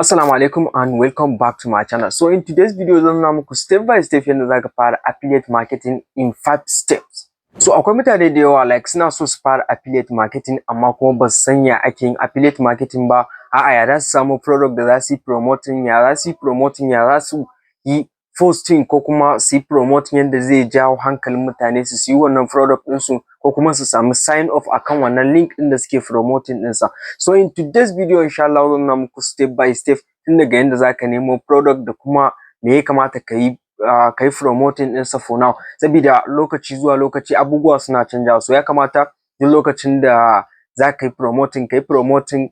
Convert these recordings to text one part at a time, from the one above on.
Assalamu alaikum and welcome back to my channel. So in today's video, zan nuna muku step by step yadda zaka fara affiliate marketing in 5 steps. So akwai mutane da yawa, like, suna so su fara affiliate marketing, amma kuma ba su san ya ake yin affiliate marketing ba. A'a, ya za su samu product da za su yi promoting, ya za su yi promoting, ya za su yi posting, ko kuma su yi promoting yadda zai jawo hankalin mutane su siyi wannan product ɗinsu, ko kuma su samu sign up akan wannan link ɗin da suke promoting ɗinsa. So in today's video, insha Allah, zan nuna muku step by step tun daga yadda zaka nemo product da kuma me ya kamata ka yi promoting ɗinsa for now, sabida lokaci zuwa lokaci abubuwa suna canjawa. So ya kamata duk lokacin da za ka yi promoting, ka yi promoting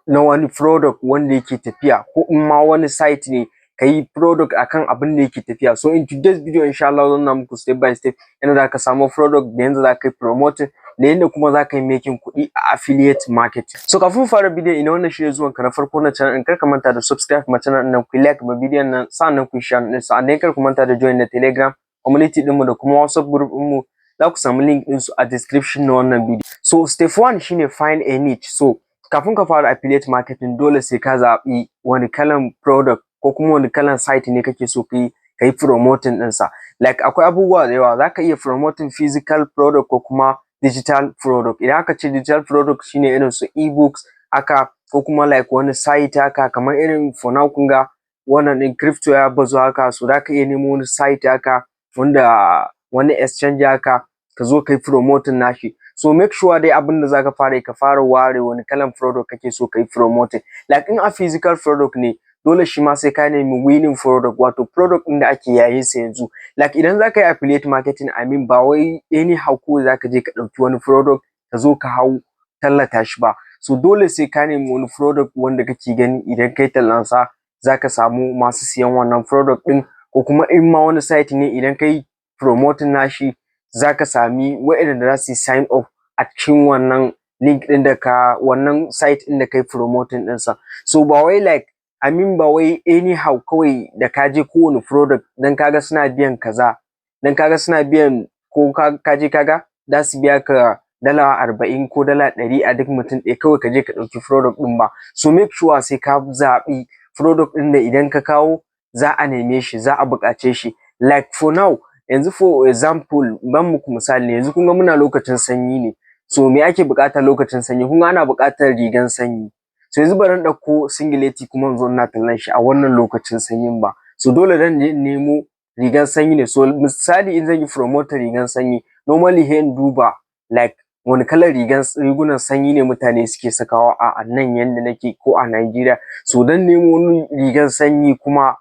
na wani product wanda yake tafiya, ko in ma wani site ne, ka yi product akan abin da yake tafiya. So in today's video, insha Allah, zan nuna muku step by step yadda za ka samu product, da yadda za ka yi promoting, da yadda kuma za ka yi making kuɗi a affiliate marketing. So kafin fara bidiyon, idan wannan shine zuwan ka na farko na channel ɗin, kar ka manta da subscribe ma channel ɗin nan, ku like ma bidiyon nan, sa'annan ku share ɗin, sa'annan kar ku manta da join na Telegram community ɗinmu da kuma WhatsApp group ɗinmu. Za ku samu link ɗinsu a description na wannan bidiyo. So step one shine find a niche. So kafin ka fara affiliate marketing, dole sai ka zaɓi wani kalan product ko kuma wani kalan site ne kake so ka yi promoting ɗinsa. Like, akwai abubuwa da yawa, za ka iya promoting physical product ko kuma digital product. Idan aka ce digital product, shine irin su e-books haka, ko kuma like wani site haka, kamar irin for now kun ga wannan ɗin crypto ya bazu haka. So za ka iya nemo wani site haka, wanda wani exchange haka, ka zo ka yi promoting nashi. So make sure dai abin da zaka fara yi, ka fara ware wani kalan product kake so ka yi promoting. Like, in a physical product ne, dole shi ma sai ka nemi winning product, wato product ɗin da ake yayin sa yanzu. Like, idan zaka yi affiliate marketing, I mean, ba wai anyhow kawai zaka je ka ɗauki wani product ka zo ka hau tallata shi ba. So dole sai ka nemi wani product wanda kake gani idan kai tallansa zaka samu masu siyan wannan product ɗin, ko kuma in ma wani site ne, idan kai promoting nashi zaka sami waɗanda za su yi sign up a cikin wannan link ɗin da ka wannan site ɗin da kai promoting ɗinsa. So ba wai, like, I mean, ba wai anyhow kawai da ka je kowane product dan kaga suna biyan kaza, dan kaga suna biyan, ko ka je kaga za su biya ka $40 ko $100 a duk mutum ɗaya, kawai ka je ka ɗauki product ɗin ba. So make sure sai ka zaɓi product ɗin da idan ka kawo za a neme shi, za a buƙace shi. Like, for now, yanzu, for example, ban muku misali, yanzu kun ga muna lokacin sanyi ne. So me ake buƙata lokacin sanyi? Kun ga ana buƙatar rigan sanyi. So yanzu bari in ɗauko singileti kuma in zo ina tallan shi a wannan lokacin sanyin ba. So dole zan je in nemo rigan sanyi ne. So misali, in zan yi promoting rigan sanyi, normally sai in duba, like, wani kalar rigan rigunan sanyi ne mutane suke sakawa a nan yanda nake ko a Nigeria. So zan nemo wani rigan sanyi kuma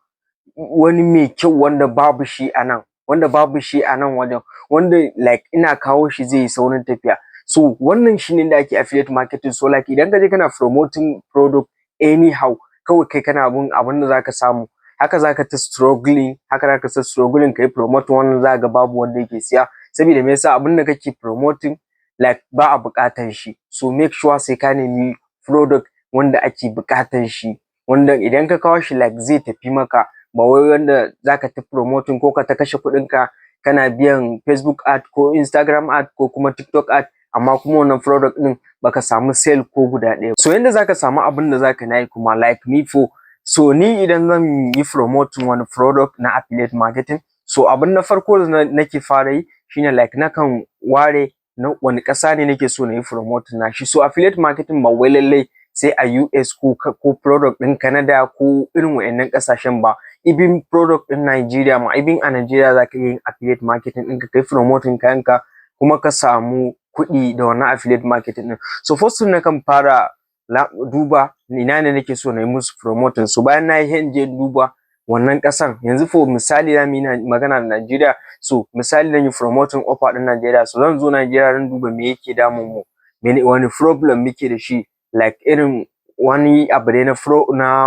wani mai kyau wanda babu shi a nan, wanda babu shi a nan wajen, wanda, like, ina kawo shi zai yi saurin tafiya. So wannan shine inda ake affiliate marketing. So, like, idan ka je kana promoting product anyhow, kawai kai kana bin abin da zaka samu, haka zaka ta struggling, haka zaka ta struggling. Kai promoting wannan, zaka ga babu wanda yake siya. Saboda me yasa? Abin da kake promoting, like, ba a buƙatan shi. So make sure sai ka nemi product wanda ake buƙatan shi, wanda idan ka kawo shi, like, zai tafi maka, ba wai wanda zaka ta promoting ko ka ta kashe kuɗin ka kana biyan Facebook ad ko Instagram ad ko kuma TikTok ad, amma kuma wannan product ɗin baka samu sale ko guda ɗaya. So yanda zaka samu abin da zaka na yi kuma, like me, for so ni idan zan yi promoting wani product na affiliate marketing, so abin na farko da nake fara yi shine, like, nakan ware na wani ƙasa ne nake so na yi promoting nashi. So affiliate marketing ba wai lallai sai a US ko product ɗin Canada ko irin wa'innan ƙasashen ba. Even product ɗin Nigeria ma, even a Nigeria zaka iya yin affiliate marketing ɗinka, kai promoting kayanka, kuma ka samu kuɗi da wannan affiliate marketing ɗin. So first thing, nakan fara duba ina ne nake so na yi musu promoting. So bayan na yi, sai in je in duba wannan ƙasan. Yanzu, for misali, zamu yi magana da Nigeria. So misali, zan yi promoting offer ɗin Nigeria. So zan zo Nigeria, zan duba me yake damun mu, wani problem muke da shi, like irin wani abu dai na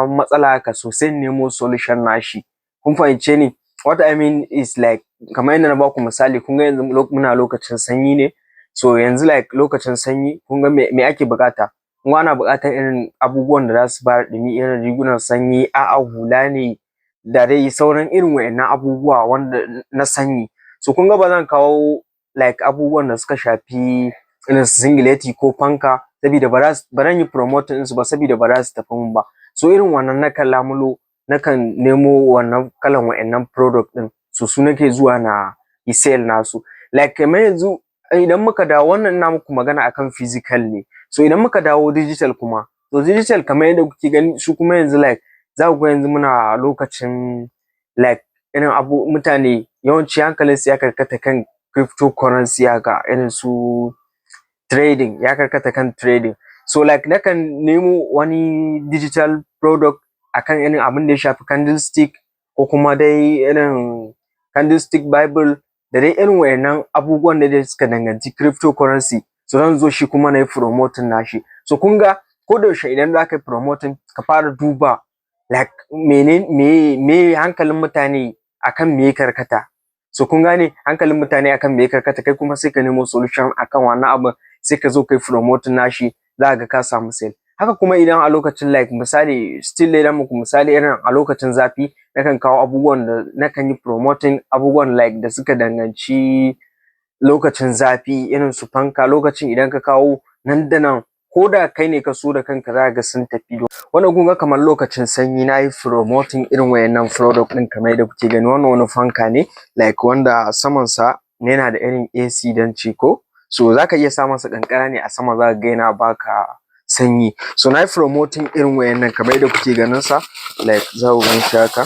matsala haka. So sai in nemo solution nashi. Kun fahimce ni? What I mean is, like, kamar yadda na baku misali, kun ga yanzu muna lokacin sanyi ne. So yanzu, like, lokacin sanyi, kun ga me ake buƙata? Kun ga ana buƙatar irin abubuwan da za su bada ɗumi, irin rigunan sanyi, a'a, hula ne, da dai sauran irin wa'innan abubuwa wanda na sanyi. So kun ga ba zan kawo, like, abubuwan da suka shafi irin su singileti ko fanka, saboda ba zan yi promoting ɗinsu ba, saboda ba za su tafi mun ba. So irin wannan nakan lamulo, nakan nemo wannan kalan wa'innan product ɗin. So su nake zuwa na yi sale nasu. Like kamar yanzu idan muka dawo, wannan ina muku magana akan physical ne. So idan muka dawo digital kuma, to digital kamar yadda kuke gani, su kuma yanzu like za ku ga yanzu muna lokacin like irin abu mutane yawanci hankalinsu ya karkata kan cryptocurrency haka, irin su trading, ya karkata kan trading. So like nakan nemo wani digital product akan irin abin da ya shafi candlestick, ko kuma dai irin candlestick bible da dai irin wa'innan abubuwan da dai suka danganci cryptocurrency. So zan zo shi kuma na yi promoting nashi. So kun ga ko da yaushe idan za ka yi promoting, ka fara duba like mene me hankalin mutane akan me ya karkata. So kun gane hankalin mutane akan me ya karkata, kai kuma sai ka nemo solution akan wannan abun, sai ka zo ka yi promoting nashi, za ka ga ka samu sale. Haka kuma idan a lokacin, like misali, still dai muku misali, irin a lokacin zafi, nakan kawo abubuwan da nakan yi promoting, abubuwan like da suka danganci lokacin zafi, irin su fanka. Lokacin idan ka kawo, nan da nan, ko da kai ne ka so da kanka, za ka ga sun tafi. Wannan kun ga kamar lokacin sanyi, na yi promoting irin wayannan product ɗin kamar yadda kuke gani. Wannan wani fanka ne like wanda saman sa yana da irin AC dan ce ko, so za ka iya sa masa ƙanƙara ne a sama, za ka ga yana baka sanyi. So na yi promoting irin wayannan kamar yadda kuke ganin sa, like za ku gan shi haka.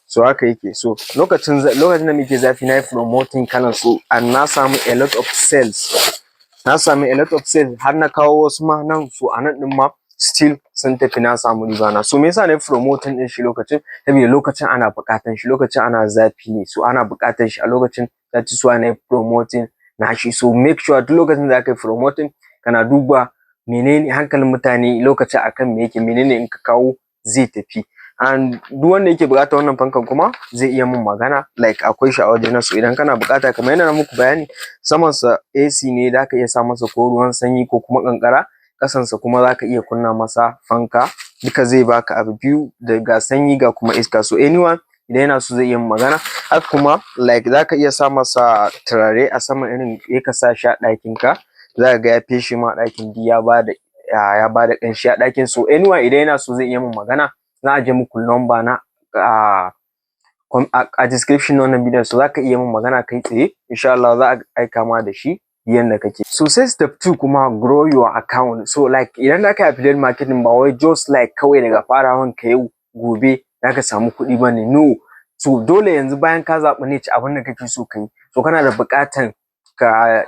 So haka yake. So lokacin da muke zafi, na yi promoting kalan su and na samu a lot of sales, na samu a lot of sales, har na kawo wasu ma nan. So a nan ɗin ma still sun tafi, na samu riba na. So me yasa na yi promoting ɗin shi lokacin? Saboda lokacin ana buƙatan shi, lokacin ana zafi ne, so ana buƙatan shi a lokacin. That is why na yi promoting nashi. So make sure duk lokacin da zaka yi promoting, kana duba menene hankalin mutane lokacin akan me yake, menene in ka kawo zai tafi. And duk wanda yake buƙatar wannan fankan kuma zai iya min magana, like akwai shi a wajena. So idan kana buƙata, kamar yadda na muku bayani, saman sa AC ne, zaka iya sa masa ko ruwan sanyi ko kuma ƙanƙara. Ƙasan sa kuma zaka iya kunna masa fanka, duka zai baka abu biyu, da ga sanyi ga kuma iska. So anyone idan yana so zai iya min magana. Haka kuma like zaka iya sa masa turare a sama, irin sai ka sa shi a ɗakin ka, zaka ga ya feshe ma ɗakin, duk ya bada ƙanshi a ɗakin. So anyone idan yana so zai iya min magana. Zan ajiye muku number na a description na wannan bidiyon. So zaka iya min magana kai tsaye, insha Allah za a aika ma da shi yanda kake so. Sai step 2 kuma, grow your account. So like idan zaka yi affiliate marketing, ba wai just like kawai daga farawan ka yau gobe zaka samu kuɗi bane, no. So dole yanzu bayan ka zaɓi niche, abin da kake so ka yi, so kana da buƙatan ka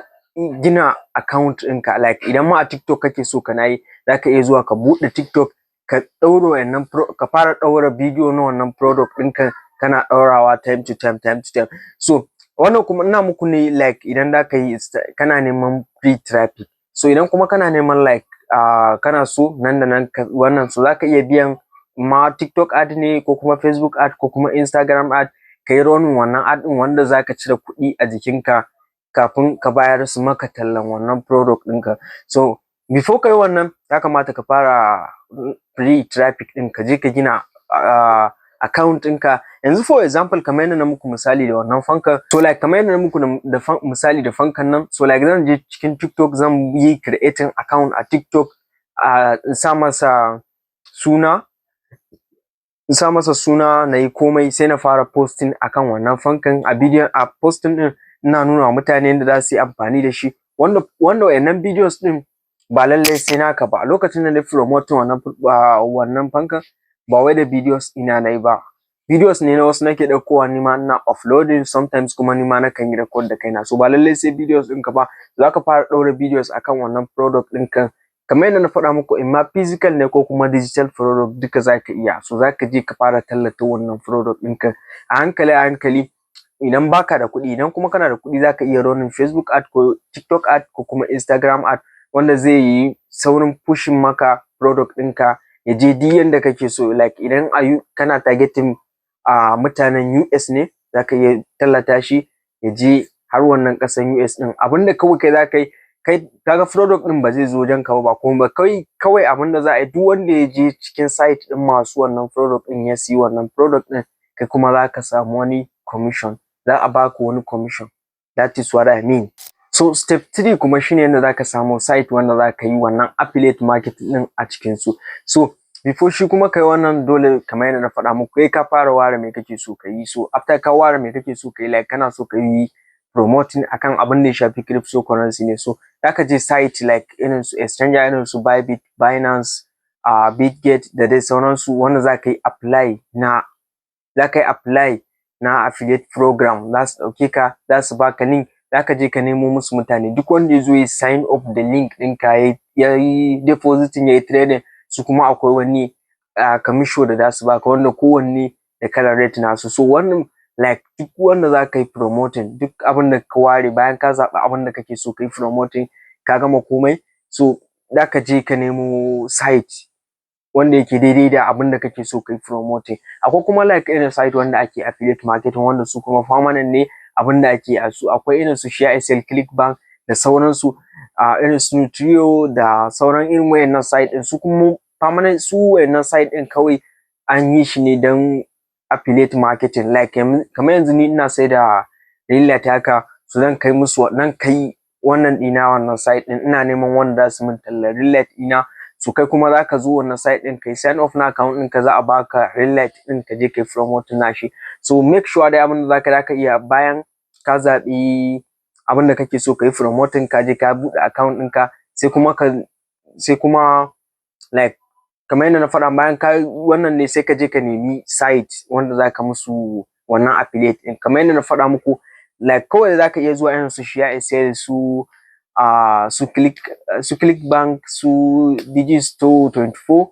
gina account ɗinka. Like idan ma a TikTok kake so kana yi, zaka iya zuwa ka buɗe TikTok, ka ɗaura wannan, ka fara ɗaura bidiyo na wannan product ɗinka, kana ɗaurawa time to time, time to time. So wannan kuma ina muku ne like idan zaka yi, kana neman free traffic. So idan kuma kana neman like kana so nan da nan wannan, so zaka iya biyan ma TikTok ad ne, ko kuma Facebook ad, ko kuma Instagram ad, ka yi running wannan ad ɗin wanda zaka cire kuɗi a jikinka kafin ka bayar su maka tallan wannan product ɗinka. So before ka yi wannan, ya kamata ka fara free traffic ɗin, ka je ka gina account ɗinka. Yanzu for example, kamar yadda na muku misali da wannan fankan, so like kamar yadda na muku da misali da fankan nan, so like zan je cikin TikTok, zan yi creating account a TikTok, in sa masa suna, na yi komai, sai na fara posting akan wannan fankan a bidiyon. A posting ɗin ina nuna wa mutane yadda za su yi amfani da shi. Wanda wayannan videos ɗin ba lallai sai naka ba. A lokacin da na promoting wannan fankan, ba wai da videos ɗina na yi ba, videos ne na wasu nake ɗaukowa nima ina uploading. Sometimes kuma nima nakan yi record da kaina. So ba lallai sai videos ɗinka ba. Za ka fara ɗaura videos akan wannan product ɗinka kamar yadda na faɗa muku, in ma physical ne ko kuma digital product, duka za ka iya. So za ka je ka fara tallata wannan product ɗinka a hankali a hankali idan baka da kuɗi. Idan kuma kana da kuɗi, za ka iya running Facebook ad ko TikTok ad ko kuma Instagram ad, wanda zai yi saurin pushing maka product ɗinka ya je duk yanda kake so. Like idan a kana targeting a mutanen US ne, za ka iya tallata shi ya je har wannan ƙasan US ɗin. Abinda kawai kai za ka yi, kai kaga product ɗin ba zai zo wajen ka ba kuma ba kai kawai. Abinda za a yi, duk wanda ya je cikin site ɗin masu wannan product ɗin ya siyi wannan product ɗin, kai kuma za ka samu wani commission, za a baka wani commission. That is what I mean. So step 3 kuma shine yadda za ka samu site wanda za ka yi wannan affiliate marketing ɗin a cikin su. So Before shi kuma kai wannan, dole, kamar yadda na faɗa muku, kai ka fara ware me kake so ka yi. So after ka ware me kake so ka yi, like kana so ka yi promoting akan abin da ya shafi cryptocurrency ne, so zaka je site like irin su exchanger, irin su Bybit, Binance, Bitget da dai sauransu, wanda za ka yi apply na affiliate program. Za su ɗauke ka, za su baka link, za ka je ka nemo musu mutane. Duk wanda ya zo ya sign up da link ɗinka, ya yi depositing, ya yi trading, su kuma akwai wani commission da za su baka, wanda kowanne da kalar rate nasu. So wannan, like duk wanda za ka yi promoting, duk abin da ka ware, bayan ka zaɓi abin da kake so ka yi promoting, ka gama komai, so za ka je ka nemo site wanda yake daidai da abin da kake so ka yi promoting. Akwai kuma like irin site wanda ake affiliate marketing, wanda su kuma permanent ne abin da ake a su. Akwai irin su ShareASale, ClickBank da sauransu, irin su Nutrio da sauran irin wayannan site ɗin. Su kuma permanent, su wayannan site ɗin kawai an yi shi ne don affiliate marketing. Like kamar yanzu ni ina sai da ring light haka, so zan kai musu, zan kai wannan ɗina wannan site ɗin, ina neman wanda za su min tallar ring light ɗina. So kai kuma za ka zo wannan site ɗin, kai sign up na account ɗinka, za a baka ring light ɗin, ka je kai promoting nashi. So make sure dai abin da zaka iya, bayan ka zaɓi abin da kake so ka yi promoting, ka je ka buɗe account ɗinka, sai kuma like kamar yadda na faɗa, bayan ka wannan ne, sai ka je ka nemi site wanda za ka musu wannan affiliate ɗin. Kamar yadda na faɗa muku, like kawai za ka iya zuwa irin su ShareASale, su ClickBank, su Digistore 24.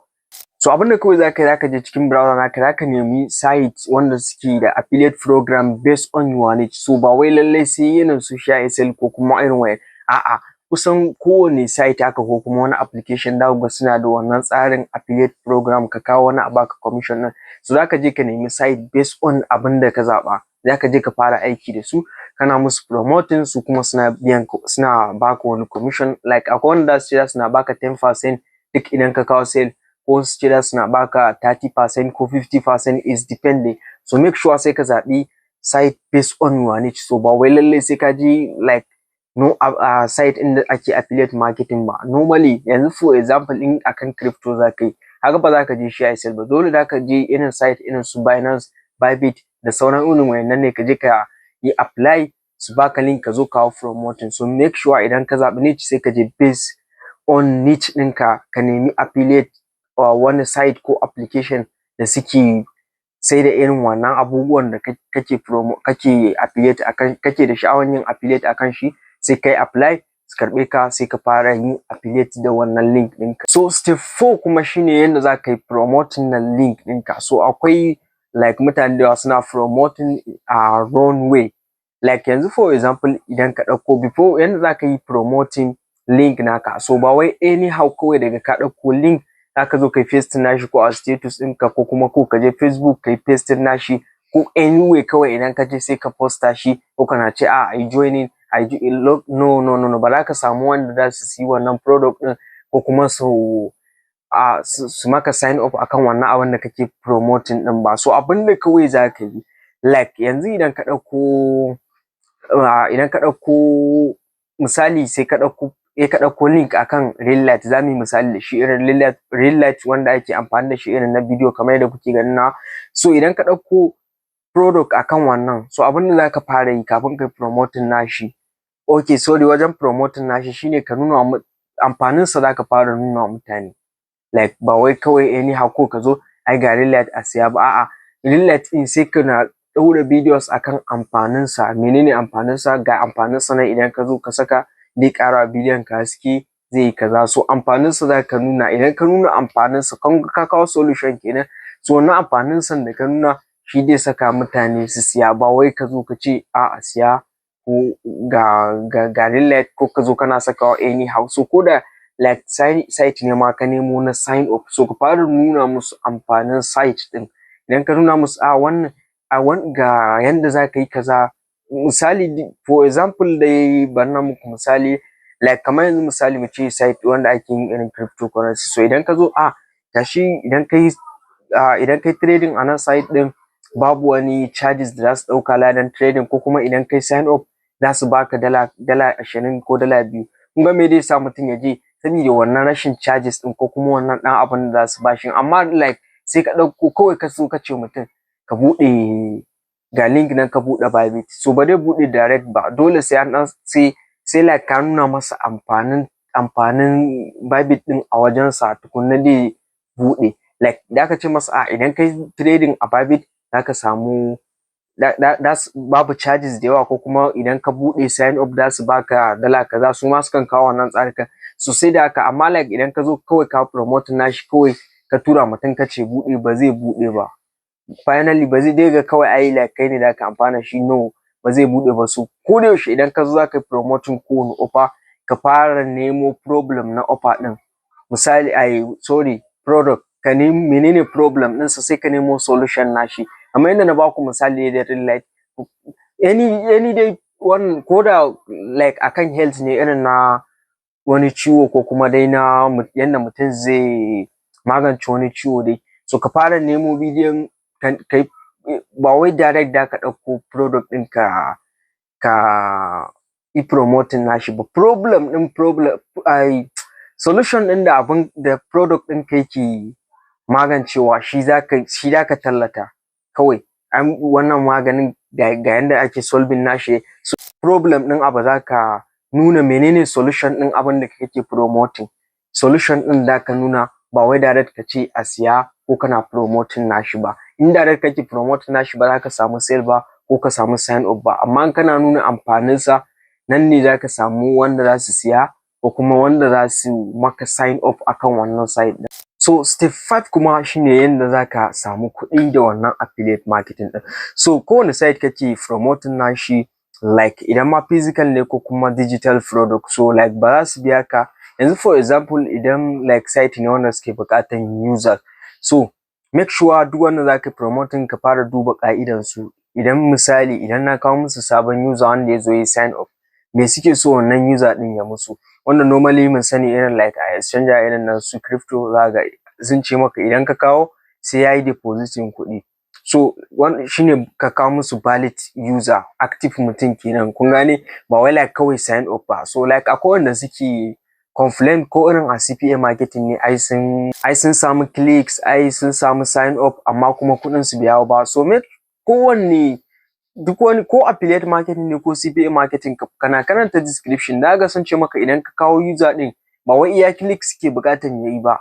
So abin da kawai za ka yi, za ka je cikin browser naka, za ka nemi site wanda suke da affiliate program based on your niche. So ba wai lallai sai irin su ShareASale ko kuma irin wayan, a'a, kusan kowane site haka ko kuma wani application za ku ga suna da wannan tsarin affiliate program, ka kawo wani a baka commission ɗin. So za ka je ka nemi site based on abin da ka zaɓa, za ka je ka fara aiki da su, kana musu promoting, su kuma suna biyan, suna baka wani commission. Like akwai wanda za su ce za su na baka 10% duk idan ka kawo sale, ko su ce za su na baka 30% ko 50%, is depending. So make sure sai ka zaɓi site based on your niche. So ba wai lallai sai ka je like no site inda ake affiliate marketing ba. Normally yanzu, for example, in akan crypto za ka yi haka, ba za ka je ShareASale ba, dole za ka je irin site irin su Binance, Bybit da sauran irin wayannan ne, ka je ka yi apply, su baka link, ka zo kawo promoting. So make sure idan ka zaɓi niche, sai ka je based on niche ɗinka, ka nemi affiliate wani site ko application da suke sai da irin wannan abubuwan da kake promo, kake affiliate akan, kake da sha'awan yin affiliate akan shi, sai kai apply, su karɓe ka, sai ka fara yin affiliate da wannan link ɗinka. So step 4 kuma shine yanda za ka yi promoting na link ɗinka. So akwai like mutane da yawa suna promoting a wrong way. Like yanzu, for example, idan ka ɗauko, before yanda za ka yi promoting link naka, so ba wai anyhow kawai daga ka ɗauko link za ka zo kai pasting nashi ko a status ɗinka, ko kuma ko ka je Facebook kai pasting nashi, ko anyway kawai idan ka je sai ka posta shi, ko kana ce a ai joining, ai no, no, no, no, ba za ka samu wanda za su siyi wannan product ɗin ko kuma su maka sign up akan wannan abin da kake promoting ɗin ba. So abin da kawai za ka yi, like yanzu idan ka ɗauko misali, sai ka ɗauko link akan ring light, za mu yi misali da shi, irin ring light wanda ake amfani da shi irin na bidiyo kamar yadda kuke ganin na. So idan ka ɗauko product akan wannan, so abin da za ka fara yi kafin kai promoting nashi, okay, sorry, wajen promoting nashi shine ka nuna wa amfanin sa za ka fara nuna wa mutane. Like ba wai kawai anyhow ko ka zo, ai ga ring light, a siya ba, a'a. Ring light ɗin, sai kana ɗaura videos akan amfanin sa. Menene amfanin sa? Ga amfanin sa nan, idan ka zo ka saka, zai ƙara wa bidiyon ka haske, zai yi kaza. So amfanin sa za ka nuna. Idan ka nuna amfanin sa, ka kawo solution kenan. So wannan amfanin sa da ka nuna, shi zai saka mutane su siya, ba wai ka zo ka ce a siya ko ga ring light, ko ka zo kana sakawa anyhow. So ko da like site ne ma ka nemo na sign up, so ka fara nuna musu amfanin site ɗin. Idan ka nuna musu a wannan a ga yanda za ka yi kaza, misali, for example dai, bari na muku misali, like kamar yanzu misali mu ce site wanda ake yin irin cryptocurrency. So idan ka zo, a gashi, idan kai trading a nan site ɗin, babu wani charges da za su ɗauka ladan trading, ko kuma idan kai sign up za su baka dala 20 ko $2. Kun ga me zai sa mutum ya je? Saboda wannan rashin charges ɗin ko kuma wannan ɗan abun da za su bashi. Amma like sai ka ɗauko kawai ka zo ka ce mutum ka buɗe, ga link nan, ka buɗe Bybit, so ba zai buɗe direct ba. Dole sai an ɗan sai like ka nuna masa amfanin Bybit ɗin a wajensa tukunna zai buɗe. Like da ka ce masa a idan kai trading a Bybit zaka samu babu charges da yawa, ko kuma idan ka buɗe sign up za su baka dala kaza. Su ma sukan kawo wannan tsarukan. So sai da haka. Amma like idan ka zo kawai ka promoting nashi, kawai ka tura mutum ka ce buɗe, ba zai buɗe ba. Finally ba zai ga kawai ai like kai ne zaka amfana, shi no, ba zai buɗe ba. So ko da yaushe idan ka zo zaka yi promoting kowane offer, ka fara nemo problem na offer ɗin. Misali, ai sorry, product, ka nemi menene problem ɗinsa, sai ka nemo solution nashi. Kamar yadda na baku misali da real life, any dai wannan, ko da like akan health ne, irin na wani ciwo, ko kuma dai na yanda mutum zai magance wani ciwo dai. So ka fara nemo bidiyon kai, ba wai direct da ka ɗauko product ɗin ka yi promoting nashi ba. Problem ɗin, problem, ai solution ɗin da abun da product ɗin ka yake magancewa, shi zaka tallata kawai. An wannan maganin ga yanda ake solving nashi. So problem ɗin abu zaka nuna, menene solution ɗin abin da kake promoting, solution ɗin zaka nuna, ba wai direct ka ce a siya ko kana promoting nashi ba. In direct kake promoting nashi, ba za ka samu sale ba ko ka samu sign up ba. Amma in kana nuna amfanin sa, nan ne zaka samu wanda za su siya ko kuma wanda za su maka sign up akan wannan site ɗin. So step 5 kuma shine yanda zaka samu kuɗi da wannan affiliate marketing ɗin. So kowane site kake promoting nashi, like idan ma physical ne ko kuma digital product, so like ba za su biya ka. Yanzu for example, idan like site ne wanda suke buƙatan user, so make sure duk wanda zaka promoting ka fara duba ƙa'idan su. Idan misali idan na kawo musu sabon user wanda ya zo ya sign up, me suke so wannan user ɗin ya musu? Wanda normally mun sani irin like a exchanger irin na su crypto, za ga sun ce maka idan ka kawo sai yayi depositing kuɗi. So wannan shine ka kawo musu valid user, active mutum kenan, kun gane? Ba wai like kawai sign up ba. So like akwai wanda suke complain, ko irin a CPA marketing ne, ai sun samu clicks, ai sun samu sign up, amma kuma kuɗin su bai hau ba. So make kowanne, duk wani, ko affiliate marketing ne ko CPA marketing, kana karanta description, za ga sun ce maka idan ka kawo user ɗin, ba wai iya click suke buƙatan yayi ba.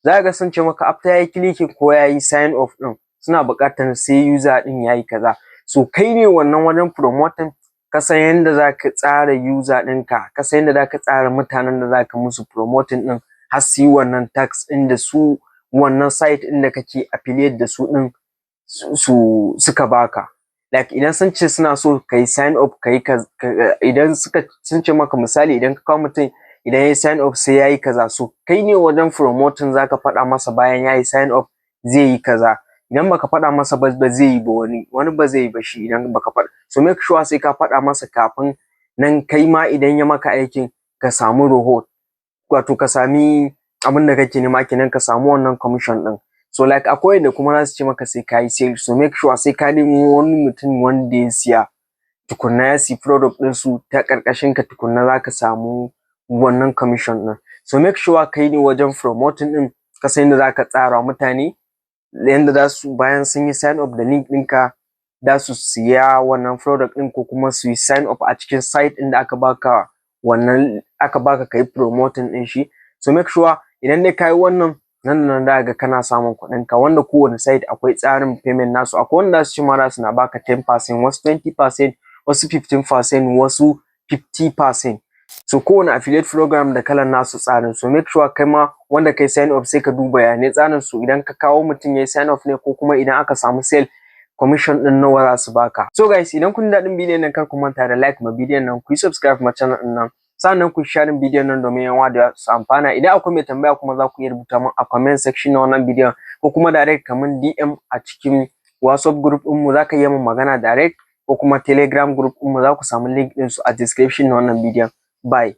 Za ga sun ce maka after yayi clicking ko yayi sign up ɗin, suna buƙatar sai user ɗin yayi kaza. So kai ne wannan wajen promoting, ka san yanda zaka tsara user ɗinka, ka san yanda zaka tsara mutanen da zaka musu promoting ɗin har su yi wannan task ɗin da su wannan site ɗin da kake affiliate da su ɗin su suka baka. Like idan sun ce suna so kayi sign up, kayi, idan suka sun ce maka misali idan ka kawo mutum, idan yayi sign up sai yayi kaza, so kai ne wajen promoting zaka faɗa masa bayan yayi sign up zai yi kaza. Idan baka faɗa masa ba, ba zai yi ba. Wani ba zai yi ba shi idan baka faɗa. So make sure sai ka faɗa masa kafin nan kai ma idan ya maka aikin ka samu reward, wato ka sami abin da kake nema kenan, ka samu wannan commission ɗin. So like akwai wanda kuma za su ce maka sai ka yi sale. So make sure sai ka nemo wani mutum wanda ya siya tukunna, ya siyi product ɗinsu ta ƙarƙashin ka tukunna za ka samu wannan commission ɗin. So make sure kai ne wajen promoting ɗin, ka san yadda za ka tsara mutane yanda za su, bayan sun yi sign up da link ɗinka, za su siya wannan product ɗin ko kuma su yi sign up a cikin site ɗin da aka baka wannan, aka baka kayi promoting ɗin shi. So make sure idan dai kayi wannan, nan da nan za ka ga kana samun kuɗin ka. Wanda kowane site akwai tsarin payment nasu. Akwai wanda za su ce ma za su na baka 10%, wasu 20%, wasu 15%, wasu 50%. So kowane affiliate program da kalan nasu tsarin. So make sure kai ma wanda kai sign up, sai ka duba ya ne tsarin su, idan ka kawo mutum yayi sign up ne ko kuma idan aka samu sale, commission ɗin nawa za su baka. So guys, idan kun ji daɗin bidiyon nan, kar ku manta da like ma bidiyon nan, ku yi subscribe ma channel ɗin nan, sannan ku share bidiyon nan domin yan da su amfana. Idan akwai mai tambaya kuma, za ku iya rubuta min a comment section na wannan bidiyon, ko kuma direct kaman DM a cikin WhatsApp group ɗinmu, za ka iya min magana direct, ko kuma Telegram group ɗinmu. Za ku samu link ɗinsu a description na wannan bidiyon. Bye.